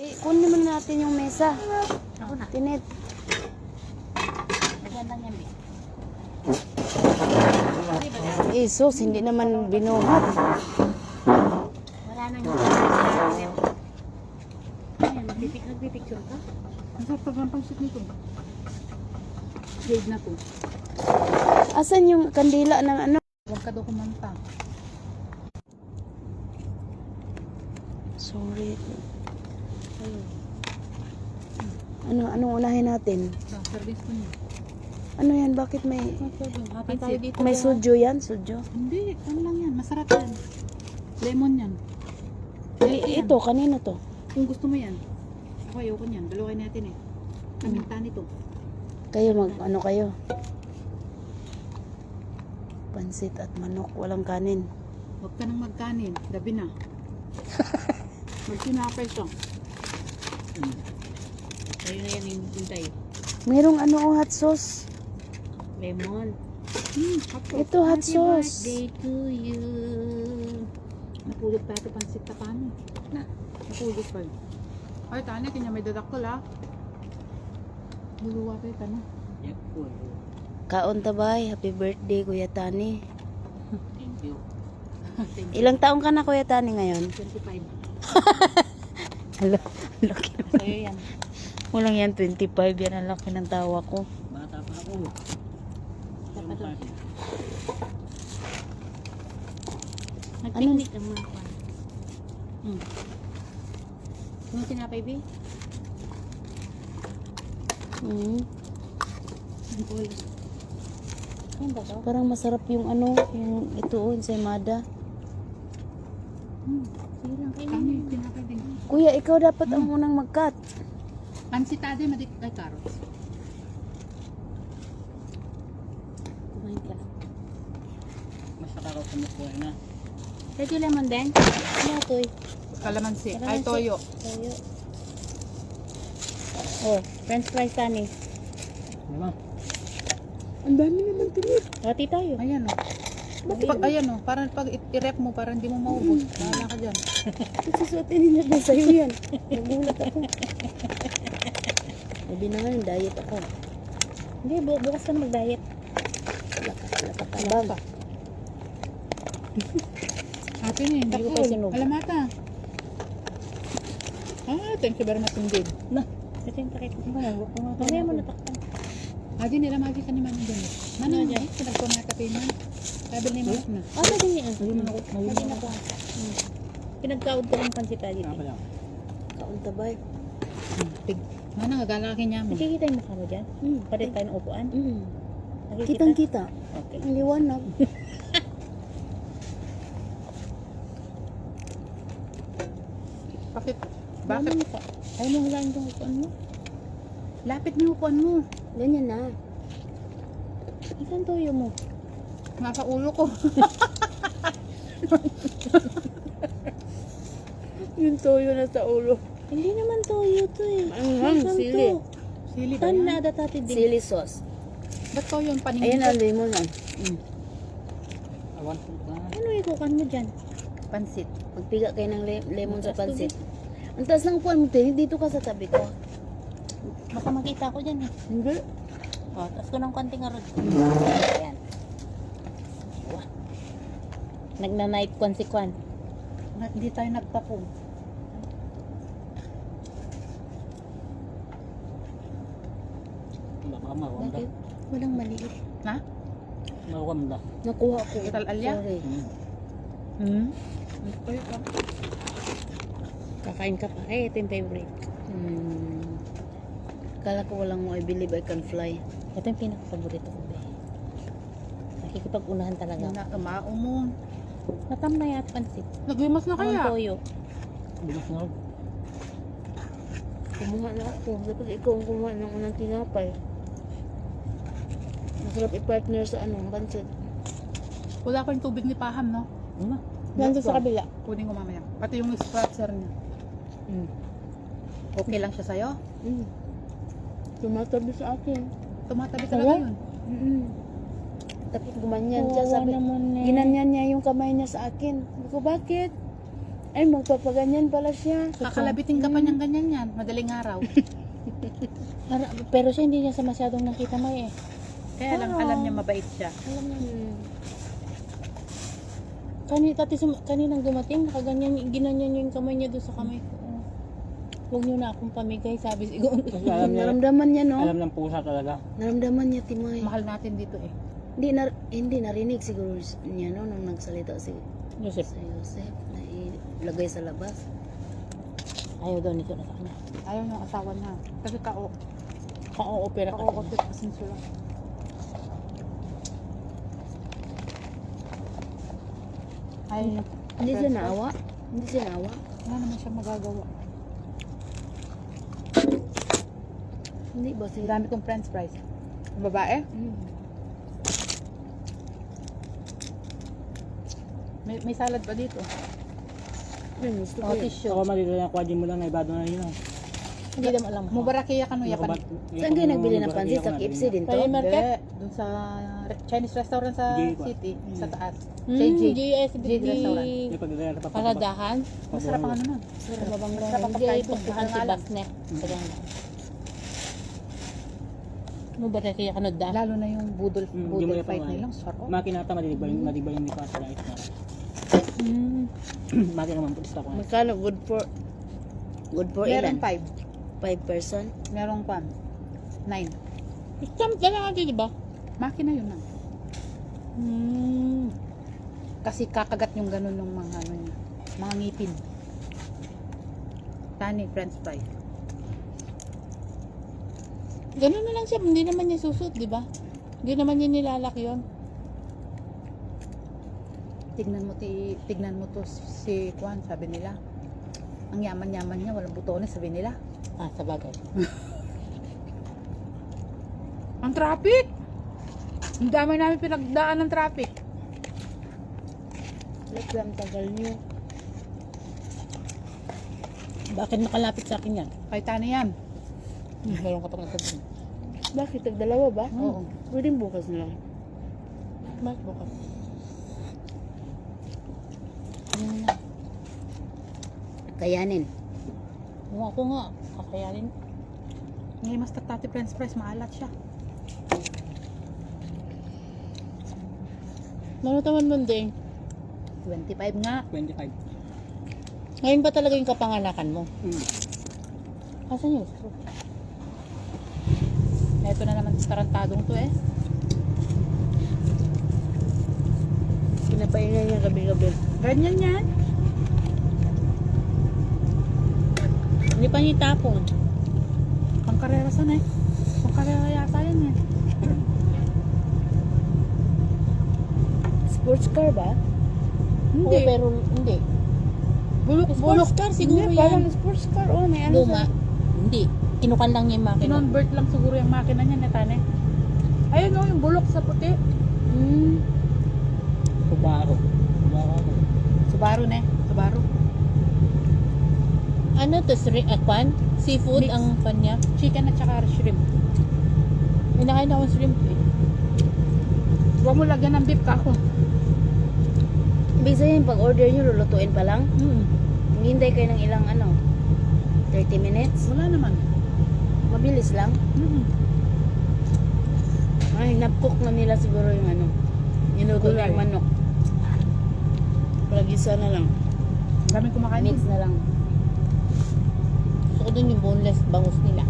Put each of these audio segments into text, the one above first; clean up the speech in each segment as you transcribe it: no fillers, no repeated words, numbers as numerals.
Kunin mo natin yung mesa. Ako na. Tinit. Maganda yan, Bi. Sus, hindi naman binuhat. Wala nang yung ayan, nagpipicture ka? Ang sarap pag ang pansit nito. Grade na to. Asan yung kandila ng ano? Huwag ka daw kumanta. Sorry. Anong unahin natin? Service ko niya. Ano yan? Bakit may Happy tayo dito. may sujo yan? Sujo? Hindi, ano lang yan. Masarap yan. Lemon yan. Ito, kanino to? Kung gusto mo yan. Ako ayoko niyan. Dalawa kayo natin eh. Kaminta nito. Kayo ano kayo? Pansit at manok, walang kanin. Huwag ka nang magkanin. Gabi na. Magsinapay ka. Tayo na yan yung hintay. Merong hot sauce. Lemon. Ito hot Happy sauce. birthday to you. Napulot pa ito pansit na paano. Na. Napulot pa. Ay, tani, kanya may dadakol ha. Luluwa kayo, tani. Kaon tabay, happy birthday Kuya Tani. Thank you. Ilang taong ka na Kuya Tani ngayon? 25. Hala, laki naman. Sa'yo yan. Walang yan, 25 yan ang laki ng tawa ko. Bata pa ako. Dapat doon. Nag-picnic ang mga kwan. Yung tinapay, Bi? Ang ulo. Ano ba to? Parang masarap yung yung ito ensaymada. Sige lang, kainin Tani, mo. tinapay din. Kuya, ikaw dapat ang unang mag-cut. Pansit ade, madik ay carrots. Kumain ka lang. Mas nakakaw sa mukha na. Pwede lemon din? Ano ito eh? Kalamansi. Kalamansi. Ay, toyo. Tayo. Oh, french fries tani. Diba? Ang dami naman tinit. Rati tayo. Ayan o. Pag ayan o, parang pag i-rep mo, parang hindi mo maubos. Bahala ka dyan. Susuotin nila ba sa'yo yan? Nagulat ako. Sabi na nga, diet ako. Hindi, bukas ka na mag-diet. Lakat-labang. Atin eh, hindi ko Takul. pa sinog. Alamata. Thank you very much indeed. Na, ito yung takip. Mamaya mo natakpan. Adi nila magi ka naman din. Mana dyan? Pinagpumata pa yun. Sabi ni Mark na. Ah, pwede niya. Pwede na ko. Pinagkaod ko ng pansita dito. Ako lang. Kaon tabay. Mana gagalaki niya mo. Nakikita yung mukha mo dyan? Palit tayo ng upuan? Nakikita? Kitang-kita. Okay. Ang liwanag. Bakit? Bakit? Bakit? Ayaw mo hulaan itong upuan mo? Lapit niyo upuan mo. Ganyan na. Ikan toyo mo? Nasa ulo ko. Yung toyo na sa ulo. Hindi naman toyo to eh. Ang sili. Sili ba Tan yan? na adatati din. Sili sauce. Ba't to yung paningin Ayan ko? ang lemon lang. Awan ko ka. Ano ikukan mo dyan? Pansit. Magpiga kayo ng lemon sa pansit. Ang taas ng upuan mo, Tin. Dito ka sa tabi ko. Baka makita ko dyan eh. Hindi. O, tapos ko ng konting arod. Ayan. Wah. Nagna-night konsekwan. Hindi tayo nagtapong. Baka mawam da. Bakit? Walang maliit. Ha? Mawam da. Nakuha ko. Ital alya? Sorry. Toyo ka. Kakain ka pa. Eh, ito yung favorite. Kala ko walang mo, I believe I can fly. Ito yung pinaka-favorito ko. Be. Nakikipag-unahan talaga. Na umao mo. Natam na yat pansit. Nagwimas na Ang kaya? toyo. Bukas na. Kumuha na ako. Dapat ikaw ang kumuha ng unang tinapay. Masarap i-partner sa pansit. Wala ko yung tubig ni Paham, no? Nandun sa kabila. Kunin ko mamaya. Pati yung scratcher niya. Okay lang siya sa'yo? Tumatabi sa akin. Tumatabi talaga yun. Tapos gumanyan siya. Kawawa Sabi, naman eh. ginanyan niya yung kamay niya sa akin. Sabi ko, bakit? Ay, magpapaganyan pala siya. Kakalabitin ka pa niyang ganyan yan. Madaling araw. Pero siya hindi niya sa masyadong nakita may eh. Kaya lang alam niya mabait siya. Alam niya. Hmm. Kaninang dumating, nakaganyan, ginanyan niya yung kamay niya doon sa kamay ko. Huwag niyo na akong pamigay, sabi siguro. Kasi alam niya, Naramdaman niya, no? alam ng pusa talaga. Naramdaman niya, Timay. Mahal natin dito eh. Hindi narinig siguro niya, no? Nung nagsalita si Joseph, sa Joseph na ilagay sa labas. ayaw daw nito na sa kanya. Ayaw ng asawa niya. Kasi Ka-opera ka. ka-opera kasi sila. Ayaw niya. Hindi siya naawa? Hindi siya naawa? Wala naman siya magagawa. Hindi ba siya? Dami kong french fries. Babae? Hmm. May salad pa dito. Ay, gusto ko O, yun. tissue. Ako malito na kuwadin mo lang, naibado na yun. Hindi naman alam mo. Mubarakiya ka no, yapan. Saan kayo nagbili ng pansit? Sa KFC din to? Tayo market? Doon sa Chinese restaurant sa Hindi ko. city, sa taas. JJ JJ restaurant. Yung pagdadala na Paradahan? Masarap ang ano nun. Sarap bang Masarap ang JJ pagkain. pagkahan si Basne. Sagana. Ano ba na kaya kanod da? Lalo na yung budol Hindi mo budol yan fight pamahay. nilang sarap. Makinata, madiba yung di pa sa light na. Makina naman po ko. Magkano? Good for Meron ilan? 5. 5 person? Merong 9. Stamp ka lang natin, di ba? Makina yun lang. Hmm. Kasi kakagat yung ganun ng mga ano niya. Mga ngipin. Tani, french fry. Ganun na lang siya, hindi naman niya susut, di ba? Hindi naman niya nilalak yun. Tignan mo to si Juan, sabi nila. Ang yaman-yaman niya, walang butones, sabi nila. Ah, sa bagay. Ang traffic! Ang dami namin pinagdaan ng traffic. Like lang, tagal niyo. Bakit nakalapit sa akin yan? Kay Tani yan. Meron ka pang nasabihin. Bakit? Tagdalawa ba? Oo. Pwedeng bukas na lang. Bakit bukas? Kayanin. Oo, ako nga. Kakayanin. Ngayon mas tatati french fries, maalat siya. Meron naman mo din. 25 nga. 25. Ngayon ba talaga yung kapanganakan mo? Asan yun? Ito na naman tarantadong to eh. Pinapaingan niya gabi-gabi. Ganyan yan. Hindi pa niya itapon. Pangkarera sana eh. Pangkarera yata yan eh. Sports car ba? Oo, pero hindi. Sports car siguro Hindi, yan. parang sports car. Oh, may ano Luma. Hindi. Kinukan lang niya yung makina. Kinonvert lang siguro yung makina niya, Tani. Ayun o, yung bulok sa puti. Subaru. Subaru na eh. Subaru. Ano to? Kwan? Seafood Mix. ang pan niya? Chicken at saka shrimp. May nakain akong shrimp eh. Huwag mo lagyan ng beef kako. Ibig sabihin, pag order nyo, lulutuin pa lang. Hintay kayo ng ilang 30 minutes. Wala naman. Mabilis lang. Ay, napcook na nila siguro yung niluto na yung manok. Palagisa na lang. Ang daming kumakain. Mix na lang. Gusto ko dun yung boneless bangus nila.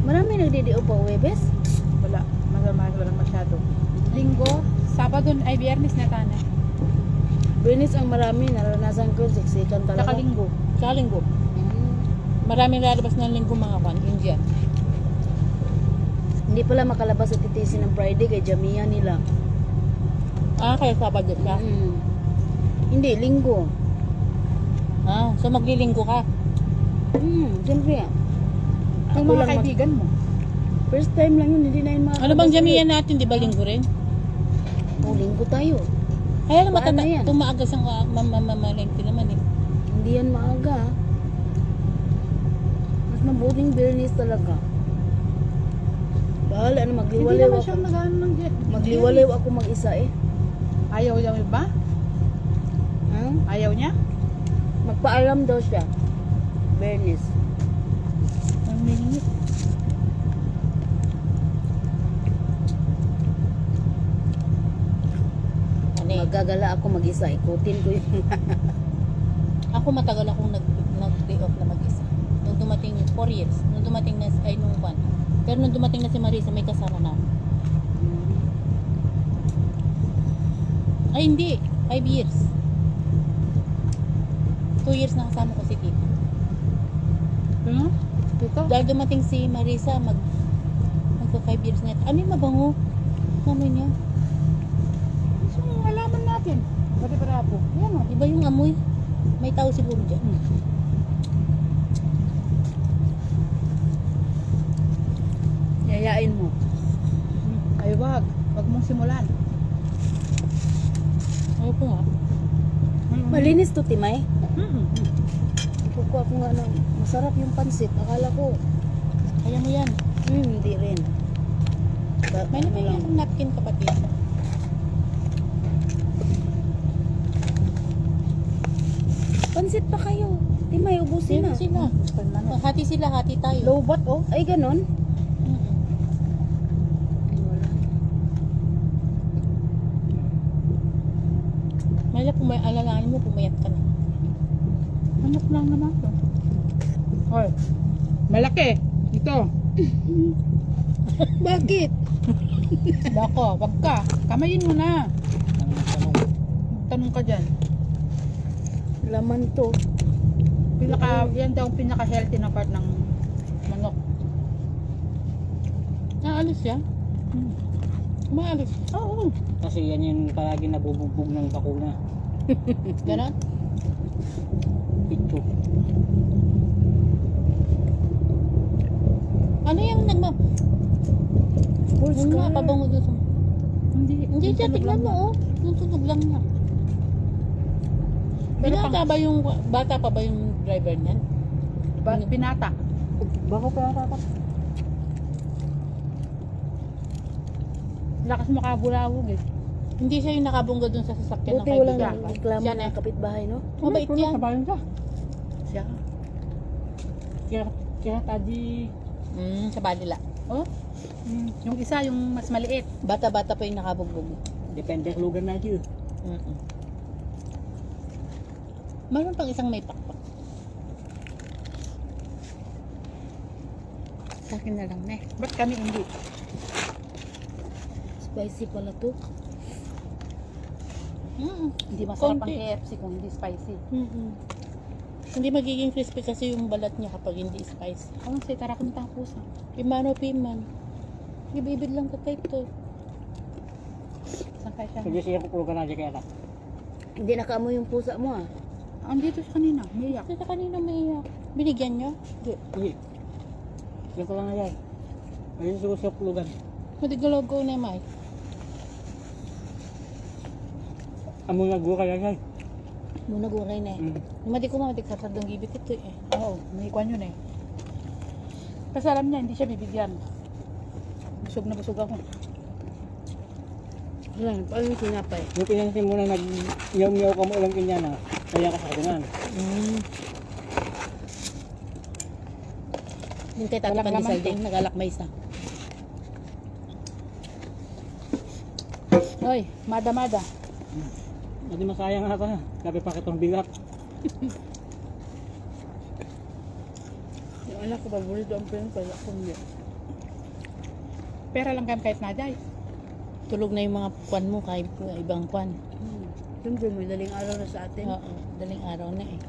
Marami nagdidio pa Webes. Wala. Walang masyado. Linggo, Sabado ay Biyernes na Tani. Benis ang marami. Naranasan ko. Siksikan talaga. Saka Linggo. Sa linggo. Maraming lalabas ng linggo mga kwan. India. Hindi pala makalabas sa titisi ng Friday kay Jamia nila. Ah, kaya Sabado siya. Hindi, linggo. Ah, so maglilinggo ka. Siyempre. Yung Ako mga lang kaibigan mo. first time lang yun, hindi na yun Ano bang jamiyan natin? Di ba linggo rin? Linggo tayo. Kaya naman Paano yan? tumaagas ang mamalengke naman eh. Hindi yan maaga. Mas mabuting Bernis talaga. Bahala na Hindi magliwaliw naman ako. siya nag-ano ng jet. Magliwaliw ako mag-isa eh. Ayaw yung iba? Ha? Ayaw niya? Magpaalam daw siya. Bernice. Ang minit. Ano eh, Magagala ako mag-isa. Ikutin ko yung... ako matagal akong nag-day off na mag-isa. Nung dumating 4 years. Nung dumating na, ay nung 1. Pero nung dumating na si Marisa, may kasama na. Ay hindi, 5 years. 2 years na kasama ko si Tita. Ano? Ito? Dahil dumating si Marisa, magka 5 years na. Ano yung mabango? Amoy niya. So, alaman natin. Pati para po. Yan o. Iba yung amoy. May tao siguro dyan. Yayain mo. Ay, wag. Wag mong simulan. Ayaw ko nga. Malinis to, Timay. Mm-mm. Kukuha ko nga ng masarap yung pansit. Akala ko, Kaya mo yan. hindi rin. May Ano naman lang. yung napkin kapatid. Pansit pa kayo. Timay, ubusin na. Sila. Hati sila, hati tayo. Lowbat, oh. Ay, ganon. Mm-mm. Ay, wala. May alalahanin mo, pumayat ka na. Anak lang naman to. Hoy. Malaki. Ito. Bakit? Dako, wag ka. Kamayin mo na. Tanong ka dyan. Laman to. Yan daw ang pinaka-healthy na part ng manok. Naalis yan? Umaalis. Oo. Kasi yan yung palagi nabubugbog ng bakuna. Ganon? Picture. Ano yung Sports yung car. pabango doon sa... Hindi siya, tunog tignan lang mo, oh. Yung tunog lang niya. Pero Bata pa ba yung driver niyan? Binata. Bako pa tatak. Lakas makabulawog eh. Hindi siya yung nakabungga doon sa sasakyan ng Buti walang kaibigan. reklamo Siya ng na. kapitbahay, no? Mabait yan. Kabayan ka. Siya. Kaya tadi. Sa balila. Oh. Yung isa, yung mas maliit. Bata-bata pa yung nakabugbog. Depende sa lugar na ito. Meron pang isang may pakpak. Sa akin na lang eh. Ba't kami hindi? Spicy pala to. Hindi masarap ang Konti. KFC kung hindi spicy. Hindi magiging crispy kasi yung balat niya kapag hindi spicy. Ang say tara kung pusa. Pimano piman. Ibibid lang ka to. Saan kaya siya? Sige siya kukuha na dyan kaya tak. Hindi nakaamoy yung pusa mo, ah. Andito siya kanina. Umiyak. Kasi kanina may binigyan niyo. Sige. Yan ko lang na yan. Ayun siguro sa kulugan. Madigalogo na may. Amo nga gura kaya yan. Muna guray na eh. Madi ko madig sarsadong gibit ito eh. Oo, may kwan yun eh. Kasi alam niya, hindi siya bibigyan. Busog na busog ako. Yan, paano yung sinapay? Yung pinansin mo na nag-yaw-yaw ka mo ulang kanya na. Kaya ka sa kadungan. Yung kay Tata Walang laman Pandesal to. din, nagalakmay sa. Hoy, mada-mada. Hindi masayang nga pa. Sabi pa kitong bigat. Yung anak ko, paborito ang pinang pala akong yan. Pera lang kami kahit naday. Tulog na yung mga kwan mo, kahit ibang kwan. Siyempre, may daling araw na sa atin. Oo, daling araw na eh.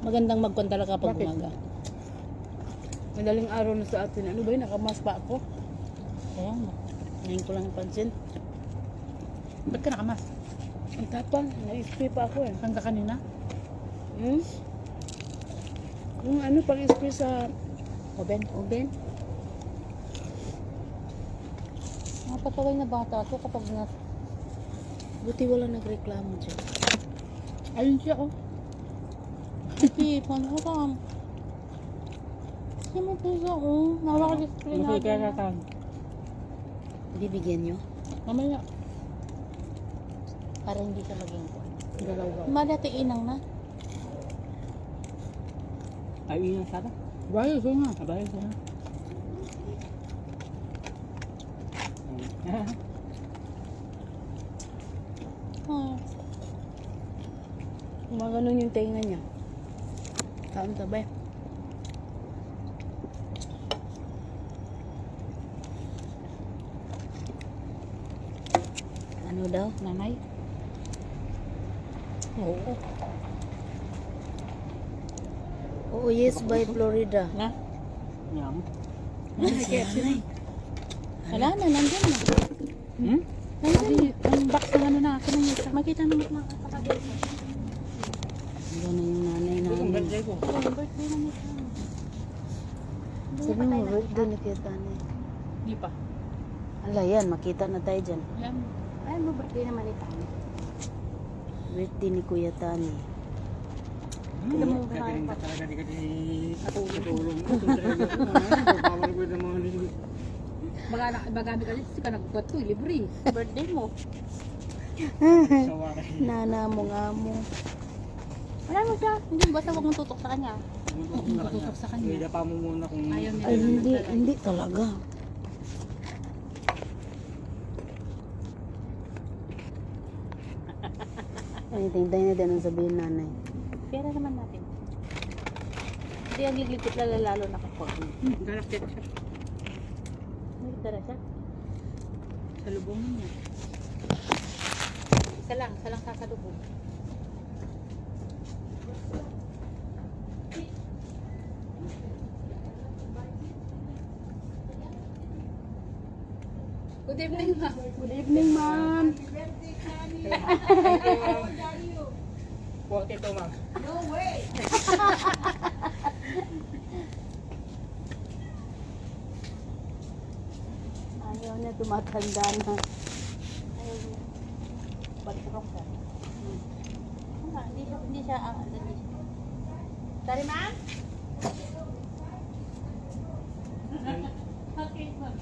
Magandang magkwan talaga pag Bakit? umaga. May daling araw na sa atin. Ano ba yun? Nakamas pa ako. Kaya nga. Ngayon ko lang napansin. Ba't ka nakamas? Ang tapang. Na-spray pa ako eh. Hanggang kanina? Yung ano, pang-spray sa Oben? oven. Mga pataway na bata to kapag na... Buti wala nagreklamo dyan. Ayun siya oh. Hindi, paano ka? Hindi mo pusa, oh. Nawaka-display Ano kaya na. kaya Bibigyan nyo? Mamaya. Para hindi siya maging kwan. Galaw-gaw. Malati inang na. Ay, yun ang sada. Bayo, so nga. Abay, siya. Ah. Gumaganon yung tenga niya. Kaon sabay. Ano daw, nanay? Oo. Oo, yes, by Florida. Na? Yum. Ay, nanay. Wala na, nandyan na. Hmm? Sabi, ang box ng ano na, akin na yun. Makita naman mga kapatid. Yan na yung nanay Ito ang namin. birthday ko. Yung birthday na nito. Sabi mo, birthday ni Kuya Tani. Hindi pa. Ala yan, makita na tayo dyan. Alam. Ay, mo birthday naman ito. Birthday ni Kuya Tani. Alam mo, Katirin ka talaga di kasi ako natulong. Ito talaga. Bawal ko ng mga libre. Bagami ka dito, ka nagbuhat ko, libre. Birthday mo. Sawa kasi. Nana mo nga mo. Wala mo siya. Hindi, basta huwag mong tutok sa kanya. Tutok sa kanya. Kaya pa mo muna kung... Ayaw niya. Ay, hindi talaga. Ay, tingnan na din ang sabihin nanay. Pera naman natin. Hindi ang ligligpit lalo na kapag. Galakit siya. Nagdara siya. Sa lubungin niya. Isa lang sasalubong. Good evening, ma'am. Good evening, ma'am. Kuwag ito, ma'am. Ayaw na, tumatanda na. Ayaw niya. Pagpukang ka. Hindi siya. Sorry, ma'am? Okay, ma'am.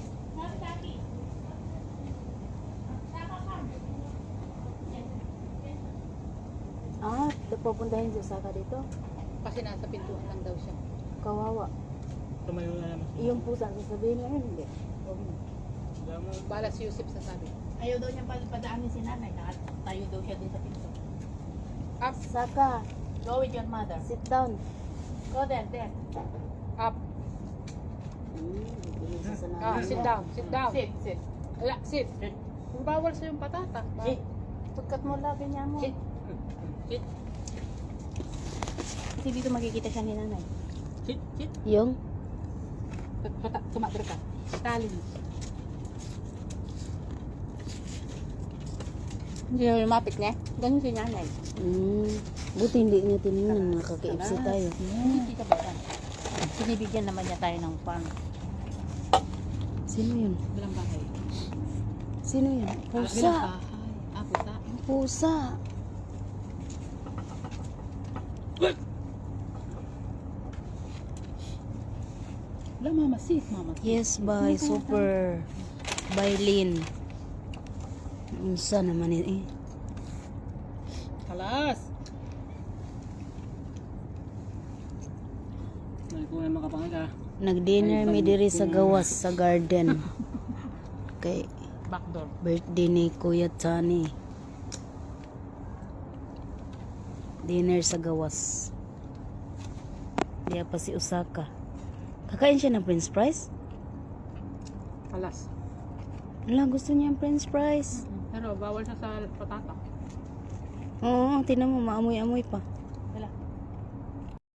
Ah, pupuntahin si Saka dito. Kasi nasa pintuan lang daw siya. Kawawa. Tumayo na naman. Yung pusa, sasabihin ngayon, hindi. Kaya mo, Bala si Yusip sa sabi. Ayaw daw niya padaanin si nanay. Tayo daw siya dun sa pinto. Up, Saka, Go with your mother. sit down. Go there. up. Sit down, sit down. Sit. Wala, sit. Kung bawal sa yung patata. Sit. Pagkat mo labi niya mo. Sit. Sit. Kasi dito makikita siya ni nanay. Sit. Sit. Yung? Tumakder ka. Stalin. Hindi na lumapit niya. Ganun si nanay. Buti hindi niya tinignan. Nakaka-ipsi tayo. Hindi ka ba yan? Sinibigyan naman niya tayo ng pan. Sino yun? Bilang bahay. Sino yun? Bilang Pusa. bahay. Pusa. Pusa. Wala, mama, sit. Mama, sit. Yes, by super. By Lin. Unsa naman eh. Alas. kung may makapangal ka. Nag-dinner mi diri sa gawas sa garden. Kay Backdoor. birthday ni Kuya Tani. Dinner sa gawas. Diya pa si Osaka. Kakain siya ng french fries? Alas. Wala, gusto niya ang french fries. Pero bawal siya sa patata. Oo, tinan mo, maamoy-amoy pa.